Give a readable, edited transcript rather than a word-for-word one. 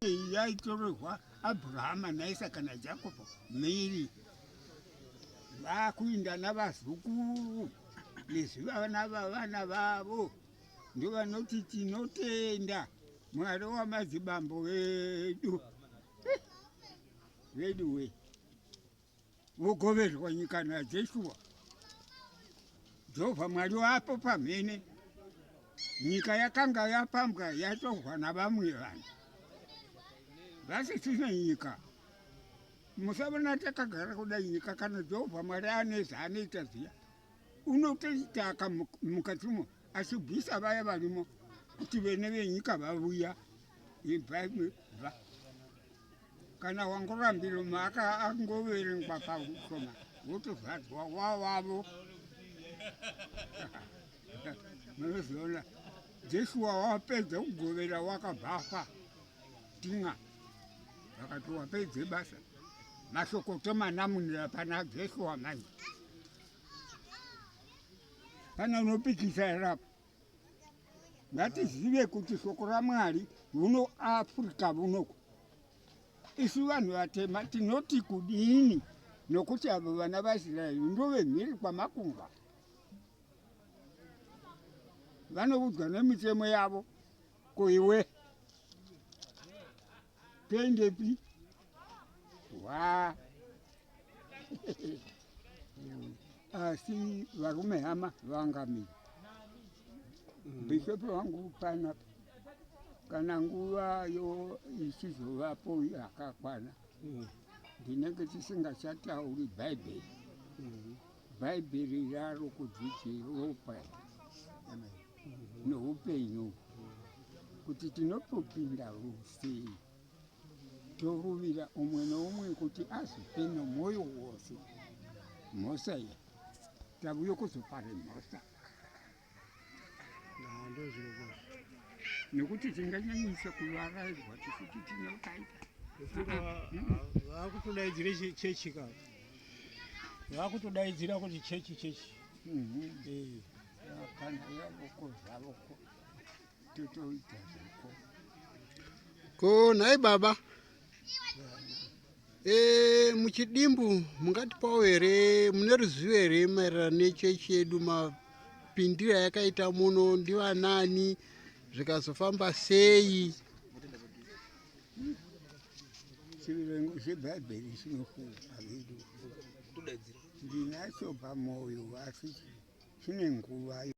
Iyi yaitorerwa Abrahama naIsaka naJakobho mhiri vakuinda navazukuru nezvivana vavana vavo ndovanoti tinotenda Mwari wamadzibambo vedu vedu we vogoverwa nyika naJeshua. Jehovha Mwari wapo pamhene. Nyika yakanga yapambwa yatorwa navamwe vanhu vasisina nyika. Musavona takagara kudai nyika kana Jehovha Mwari ane zvaanoita zviya unotoitaka mukatimo achibvisa vaya varimo kuti vene venyika vavuya ibva kana wangorambiro maka angoverengwa pakushoma wotozadzwa wawavo munozoona jeshuwa wapedza kugovera wakabvafa tinga vakati wapedze basa mashoko tomanamunira pana jeshuwa manje pana unopikisa here apo Ngatizive kuti shoko raMwari vuno Africa vunoku isu vanhu vatema tinoti kudini nokuti avo vana vaIsraeri ndovemhiri kwamakungwa vanoudzwa nemitemo yavo ko iwe toendepi wa asi varume hama vangamira bhishopi wangu panapa kana nguva yo ichizovapo yakakwana ndinenge tisingachatauri bhaibheri bhaibheri raro kudzidziropa noupenyu kuti tinotopinda rusei toruvira umwe noumwe kuti azvipe nomwoyo wose mhosva iya tavuye kuzopare mhosva nekuti tinganyanyisa kuvarairwa tichiti tinokaita vakutodaidzira chechi ka vakutodaidzira kuti chechi chechi mhm. eh. kana yavoko zvavoko totoita zvako ko nhai baba e, muchidimbu mungatipawo here mune ruzivo here maererano nechechi yedu mapindiro ayakaita muno ndivanani zvikazofamba sei chiverengo chebhaibheri chinofupa vedu ndinacho pamwoyo asi chine nguva.